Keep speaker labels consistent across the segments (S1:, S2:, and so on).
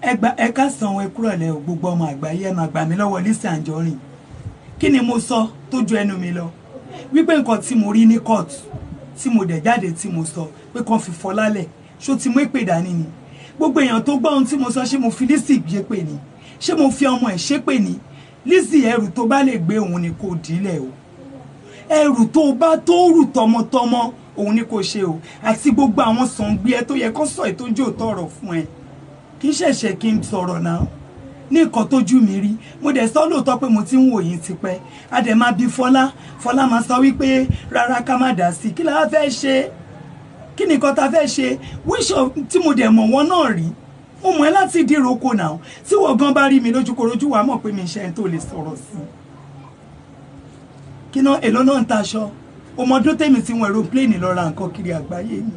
S1: Ẹgbà ẹ káàsán, ẹ kúrọ̀lẹ́ o. Gbogbo ọmọ àgbáyé, ẹ máa gbà mí lọ́wọ́ Lizzy Anjorin. Kí ni mo sọ tó ju ẹnu mi lọ? Wípé nǹkan tí mo rí ní court, tí mo dẹ̀ jáde, tí mo sọ pé kàn fi Fọlá lẹ̀, ṣó ti mú èpè dání ni? Gbogbo èèyàn tó gbọ́ ohun tí mo sọ, ṣé mo fi Lizzy ṣépè ni? Ṣé mo fi ọmọ ẹ̀ ṣépè ni? Lizzy, ẹrù tó bá lè gbé òun ni kò dílẹ̀ o. Ẹrù tó bá tó rù tọmọtọmọ òun ni kò ṣe o. Àti gbogbo àwọn sọ̀ǹgbẹ ẹ tó yẹ kó sọ ètò ojú òótọ́ ọ̀rọ̀ fún ẹ, kì í ṣẹ̀ṣẹ̀ kí n sọ̀rọ̀ náà ní nǹkan tójú mi rí. Mo dẹ̀ sọ lóòótọ́ pé mo ti ń wò yín tipẹ́. A dẹ̀ máa bí Fọlá, Fọlá máa sọ wípé rárá, ká má dá sí i. Kí la fẹ́ ṣe? Kí ni nǹkan ta fẹ́ ṣe? Which of tí mo dẹ̀ mọ̀ wọ́n náà rí, mo mọ̀ ẹ́ láti dìroko náà. Tí wọ́n gan bá rí mi lójúkorojú, wàá mọ̀ pé mi ṣe ẹni tó lè sọ̀rọ̀ sí i. Kí náà èló náà ń taṣọ ọmọdún tèmi tí wọ́n aeroplane lọ ra nǹkan kiri àgbáyé ni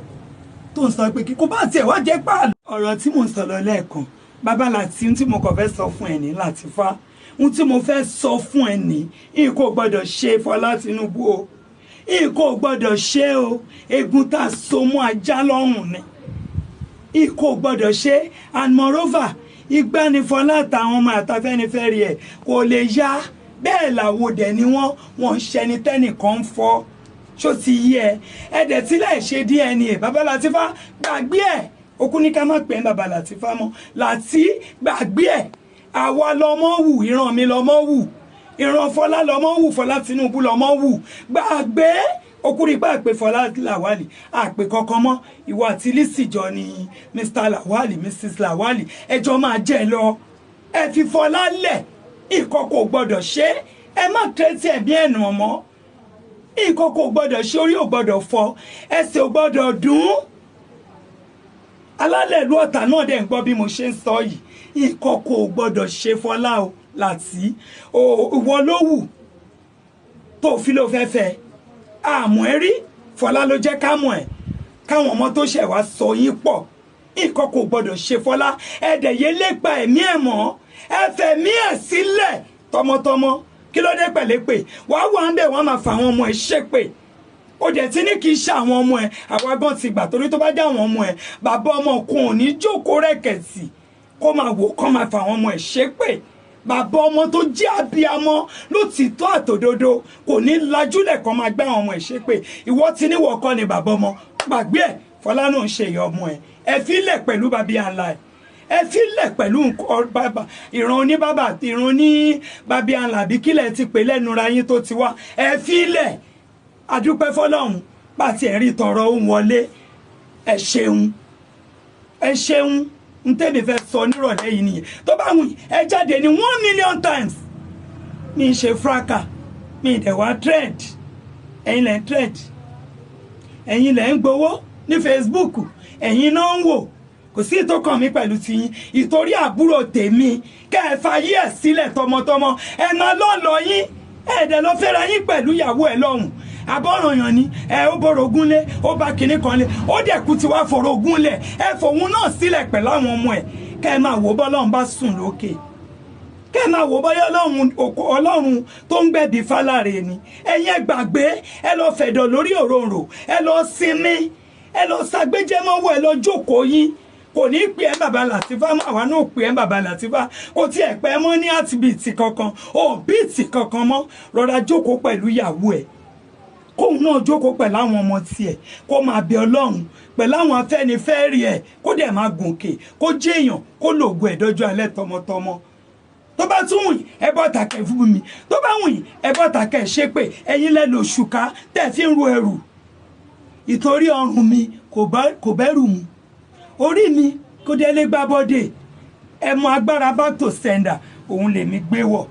S1: tó ń sọ pé kí kó bá tiẹ̀ wá jẹ́ pààlọ́. Ọ̀rọ̀ tí mò ń sọ lọ lẹ́ẹ̀kan, bàbá láti ohun tí mo kàn fẹ́ sọ fún ẹ ní láti fa ohun tí mo fẹ́ sọ fún ẹ ní ìkó gbọ́dọ̀ ṣe Fọlá Tinubu o, ìkó gbọ́dọ̀ ṣe o. Egun tá a so mọ́ ajá lọ́rùn ni, ìkó gbọ́dọ̀ ṣe. And moreover, ìgbà ni Fọlá àtàwọn ọmọ àtafẹ́nifẹ́re ẹ̀ kò lè yá bẹ́ẹ̀. Làwòdẹ̀ ni wọ́n ń ṣẹni tẹ́nìkan ń fọ́. Ṣó ti yí ẹ? Ẹ̀dẹ̀ tílẹ̀ ṣe DNA. Bàbá Latifa, gbàgbé ẹ̀. Okú ní ká má pè é bàbá Latifa mọ́. Láti gbàgbé ẹ̀. Àwa lọmọ wù, ìran mi lọmọ wù, ìran Fọlá lọmọ wù, Fọlá Tinubu lọmọ wù. Gbàgbé okúrí pa àpè Fọlá Làwálì àpè kankan mọ́. Ìwọ àti Lizzy jọ ni Mr Lawali, Mrs Lawali, ẹjọ́ máa jẹ́ lọ. Ẹ fi Fọlá lẹ̀. Ìkọ̀kọ̀ kò gbọ́dọ̀ ṣe. Ẹ má tẹ́tí ẹ̀mí ẹ̀nù ọmọ. Nǹkan kò gbọ́dọ̀ ṣe, orí ò gbọ́dọ̀ fọ́, ẹsẹ̀ ò gbọ́dọ̀ dùn. Alálẹ̀ ìlú Ọ̀tà náà dẹ̀ ń gbọ́ bí mo ṣe ń sọ yìí. Nǹkan kò gbọ́dọ̀ ṣe Fọlá o. Láti ìwọ ló wù tó fi ló fẹ́ fẹ́ àmọ́ ẹ rí Fọlá ló jẹ́ ká mọ̀ ẹ́, káwọn ọmọ tó ṣẹ̀ wá sọ yín pọ̀. Nǹkan kò gbọ́dọ̀ ṣe Fọlá. Ẹ̀dẹ̀ yé lépa ẹ̀mí ẹ̀ mọ́. Ẹ fẹ̀mí ẹ̀ sílẹ̀ tọmọtọmọ. Kí ló dé pẹ̀lẹ́pẹ̀ wàá wà ń bẹ̀, wọ́n máa fa àwọn ọmọ ẹ̀ ṣépè. Ó dẹ̀ ti ní kì í ṣe àwọn ọmọ ẹ̀. Àwa gan ti gbà, torí tó bá jẹ́ àwọn ọmọ ẹ̀, bàbá ọmọ kan ò ní jókòó rẹ̀kẹ̀tì kó máa wò kó máa fa àwọn ọmọ ẹ̀ ṣépè. Bàbá ọmọ tó jẹ́ abiyamọ ló ti tó àtòdodo kò ní lajúlẹ̀ kó máa gbá àwọn ọmọ ẹ̀ ṣépè. Ìwọ ti níwọ̀ kọ́ ni bàbá ọmọ, gbàgbé ẹ̀. Fọlá náà ń ṣe ìyá ọmọ ẹ̀. Ẹ fílẹ̀ pẹ̀lú bàbí àlà ẹ̀. Ẹ fílẹ̀ pẹ̀lú ìran oníbàbà, ìran oní bàbí àlà, àbí kílẹ̀ ti pè lẹ́nu ra yín tó ti wá. Ẹ fílẹ̀. Adúpẹ́ fọlọ́run pàtí ẹ̀rí tọrọ ń wọlé. Ẹ ṣeun, ẹ ṣeun. N tẹ́mi fẹ́ sọ nírọ̀lẹ́ yìí nìyẹn. Tó bá wùn, ẹ jáde ní 1 million times. Mi ń ṣe fraka, mi ì dẹ̀ wá trend. Ẹ̀yin lẹ̀ ń trend, ẹ̀yin lẹ̀ ń gbowó ní Facebook, ẹ̀yin náà ń wò. Kò sí ìtòkàn mi pẹ̀lú tiyín. Ìtorí àbúrò tèmi, kẹ́ ẹ fayé ẹ̀ sílẹ̀ tọmọtọmọ. Ẹ máa lọ́ọ̀lọ́ yín, ẹ̀ẹ́dẹ̀ lọ fẹ́ra yín pẹ̀lú ìyàwó ẹ̀ lọ́hùn. Àbọ̀rànyàn ni ẹ ó borogún lé, ó bá kinní kan lé, ó dẹ̀ kú ti wá forogún lẹ̀. Ẹ fòun náà sílẹ̀ pẹ̀lú àwọn ọmọ ẹ̀. Kẹ́ ẹ máa wò bọ́lọ́run bá sùn lókè, kẹ́ ẹ máa wò bọ́yá Ọlọ́run tó ń gbẹ̀bí fáláre ni. Ẹ̀yin ẹ gbàgbé, ẹ lọ fẹ̀dọ̀ lórí òróǹro, ẹ lọ sinmi, ẹ lọ ṣàgbéjẹmọ́wọ́, ẹ lọ jókòó yín. Kò ní pè ẹ́ bàbá Làtífá mọ́. Àwa náà pè ẹ́ bàbá Làtífá. Kò tiẹ̀ pẹ́ mọ́ ní heartbeat kankan, ò beat kankan mọ́. Rọra jókòó pẹ̀lú ìyàwó ẹ̀, kóun náà jókòó pẹ̀lú àwọn ọmọ tiẹ̀, kó máa bẹ Ọlọ́run pẹ̀lú àwọn Afẹ́nifẹ́re ẹ̀, kó dẹ̀ máa gòkè, kó jẹ́yàn, kó lògùn ẹ̀ dọ́jú alẹ́ tọmọtọmọ. Tó bá tún wùn, ẹ bọ́ tàkẹ́ fún mi. Tó bá wùn, ẹ bọ́ tàkẹ́ ṣépè. Ẹ̀yin lẹ lòṣùká tẹ̀ fi ń ru ẹrù. Ìtorí ọrùn mi kò bẹ́rù mu, orí mi kò dé lè gbá bọ́dè. Ẹ mọ agbára back to sender, òun lèmi gbé wọ̀.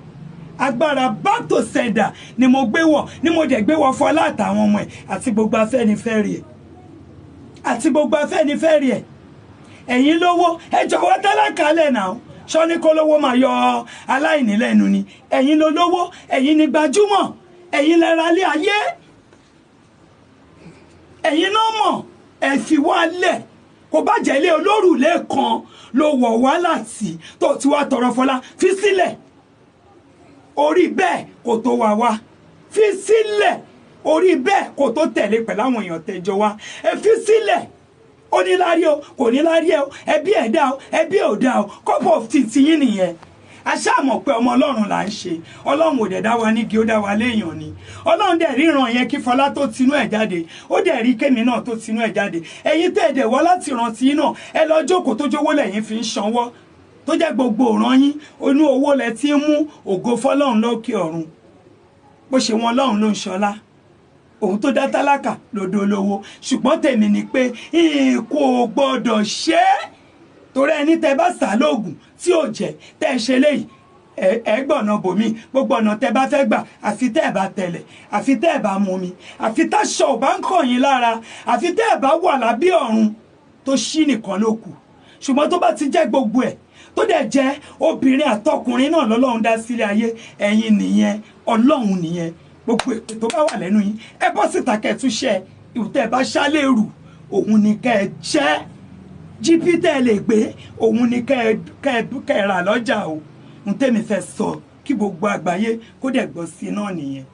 S1: Agbára back to sender ni mo gbé wọ̀, ni mo dẹ̀ gbé wọ̀ Fọlá àtàwọn ọmọ ẹ̀ àti gbogbo Afẹ́nifẹ́re ẹ̀, àti gbogbo Afẹ́nifẹ́re ẹ̀. Ẹ̀yin lówó, ẹ jọ̀wọ́ tálákà lẹ̀ náà. Sọ́ni kó lówó máa yọ aláìní lẹ́nu ni? Ẹ̀yin ló lówó, ẹ̀yin ni gbajúmọ̀, ẹ̀yin lẹ́ra lé ayé, ẹ̀yin náà mọ̀. Ẹ fi wá lẹ̀. Kò bá jẹ́ ilé olórùlé kan ló wọ̀ wá láti tó ti wá tọrọ Fọlá, fi sílẹ̀. Orí bẹ́ẹ̀ kò tó wá wá, fi sílẹ̀. Orí bẹ́ẹ̀ kò tó tẹ̀lé pẹ̀lú àwọn èèyàn tẹ̀jọ wá, ẹ fi sílẹ̀. Ó ní lárí o, kò ní lárí ẹ o, ẹbí ẹ̀ dá o, ẹbí ẹ̀ ò dá o, cup of tea ti yín nìyẹn. A ṣáà mọ̀ pé ọmọ Ọlọ́run là ń ṣe. Ọlọ́run ò dẹ̀ dá wa nígi, ó dá wa léèyàn ni. Ọlọ́run dẹ̀ ríran yẹn kí Fọlá tó tinú ẹ̀ jáde, ó dẹ̀ rí kémi náà tó tinú ẹ̀ jáde. Ẹ̀yin tẹ́ ẹ̀ dẹ̀ wá láti rántí náà, ẹ lọ jókòó, tó jówó lẹ́yìn fi ń sanwó, tó jẹ́ gbogbo òràn yín inú owó lẹ ti ń mú. Ògo fọlọ́run lókè ọ̀run. Bó ṣe wọn Ọlọ́run ló ń ṣọlá, òun tó dá tálákà lódò lówó. Ṣùgbọ́n tèmi ni pé kò gbọ́dọ̀ ṣe é, torí ẹni tẹ bá sá lóògùn tí ò jẹ́ tẹ́ ẹ ṣe léyìí, ẹ gbọ̀nà bòmí. Gbogbo ọ̀nà tẹ bá fẹ́ gbà, àfi tẹ́ ẹ bá tẹ̀lẹ̀, àfi tẹ́ ẹ bá mú mi, àfi táṣọ ò bá ń kàn yín lára, àfi tẹ́ ẹ bá wà lábẹ́ ọ̀run tó ṣí nìkan ló kù. Ṣùgbọ́n tó bá ti jẹ́ gbogbo ẹ̀, tó dẹ̀ jẹ́ obìnrin àtọkùnrin náà lọ́lọ́run dá sílé ayé, ẹ̀yin nìyẹn, Ọlọ́run nìyẹn. Gbogbo èpè tó bá wà lẹ́nu yín, ẹ bọ́ síta kẹ́ ẹ tún ṣe. Ìwùtẹ́ ẹ bá ṣálérù, òun ni kẹ́ ẹ jẹ́. Jípí tẹ́ ẹ lè gbé, òun ni kẹ́ ẹ rà lọ́jà o. N tẹ́mi fẹ́ sọ kí gbogbo àgbáyé kó dẹ̀ gbọ́ sí náà nìyẹn.